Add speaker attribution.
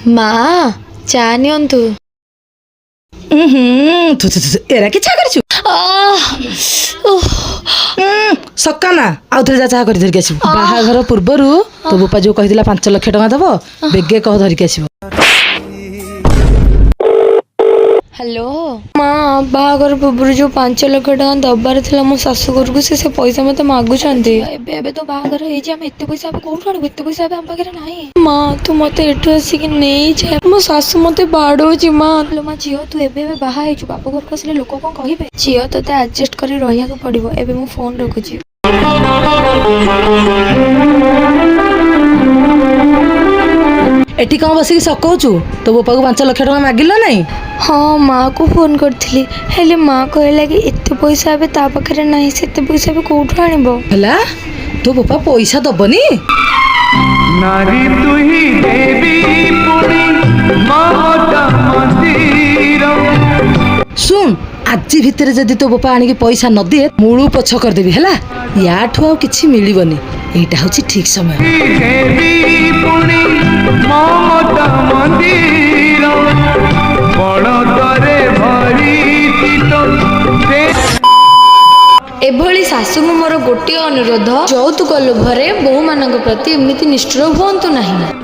Speaker 1: ମା, ଚା ନିଅନ୍ତୁ।
Speaker 2: ହୁଁ, ଥୁ ଥୁ ଥୁ, ଏରା କି ଚା କରିଛୁ?
Speaker 1: ଆଃ, ଉଃ,
Speaker 2: ସକାନା, ଆଉ ଥରେ ଯା, ଚାହା କରି ଧରିକି ଆସିବୁ। ବାହାଘର ପୂର୍ବରୁ ତୋ ବୋପା ଯୋଉ କହିଥିଲା 5 ଲକ୍ଷ ଟଙ୍କା ଦବ, ବେଗେ କହ ଧରିକି ଆସିବ।
Speaker 1: ହ୍ୟାଲୋ ମା, ବାହାଘର ପୂର୍ବରୁ ଯୋଉ 5 ଲକ୍ଷ ଟଙ୍କା ଦବାର ଥିଲା ମୋ ଶାଶୁ ଘରକୁ, ସେ ପଇସା ମତେ ମାଗୁଛନ୍ତି। ଏବେ ଏବେ ତ ବାହାଘର ହେଇଛି, ଆମେ ଏତେ ପଇସା ଏବେ କୋଉଠୁ ଆଣିବୁ? ଏତେ ପଇସା ଏବେ ଆମ ପାଖରେ ନାହିଁ। ମା, ତୁ ମତେ ଏଠୁ ଆସିକି ନେଇଯା, ମୋ ଶାଶୁ ମତେ ବାଡଉଛି ମା। ହ୍ୟାଲୋ ମା, ଝିଅ, ତୁ ଏବେ ଏବେ ବାହା ହେଇଛୁ, ବାପ ଘରକୁ ଆସିଲେ ଲୋକ କଣ କହିବେ? ଝିଅ, ତୋତେ ଆଡଜଷ୍ଟ କରି ରହିବାକୁ ପଡିବ। ଏବେ ମୁଁ ଫୋନ ରଖୁଛି।
Speaker 2: ଏଠି କଣ ବସିକି ସକଉଛୁ? ତୋ ବୋପାକୁ 5 ଲକ୍ଷ ଟଙ୍କା ମାଗିଲ ନାଇଁ?
Speaker 1: ହଁ, ମାଆକୁ ଫୋନ୍ କରିଥିଲି, ହେଲେ ମା କହିଲା କି ଏତେ ପଇସା ଏବେ ତା ପାଖରେ ନାହିଁ, ସେ ଏତେ ପଇସା ଏବେ କୋଉଠୁ ଆଣିବ?
Speaker 2: ହେଲା, ତୋ ବୋପା ପଇସା ଦବନି?
Speaker 3: ନାରୀ ତୁହି ଦେବୀ ପୁଣି ମମତା ମନ୍ଦିର।
Speaker 2: ଶୁଣ, ଆଜି ଭିତରେ ଯଦି ତୋ ବୋପା ଆଣିକି ପଇସା ନ ଦିଏ, ମୂଳୁ ପୋଛ କରିଦେବି। ହେଲା, ୟାଠୁ ଆଉ କିଛି ମିଳିବନି। ଏଇଟା ହଉଛି ଠିକ ସମୟ।
Speaker 3: ଦେବୀ ପୁଣି ମମତା ମନ୍ଦିର, ବଳଦରେ ଭରିଛି ତ ସେ।
Speaker 1: ଏଭଳି ଶାଶୁଙ୍କୁ ମୋର ଗୋଟିଏ ଅନୁରୋଧ, ଯୌତୁକ ଲୋଭରେ ବୋହୂମାନଙ୍କ ପ୍ରତି ଏମିତି ନିଷ୍ଠୁର ହୁଅନ୍ତୁ ନାହିଁ।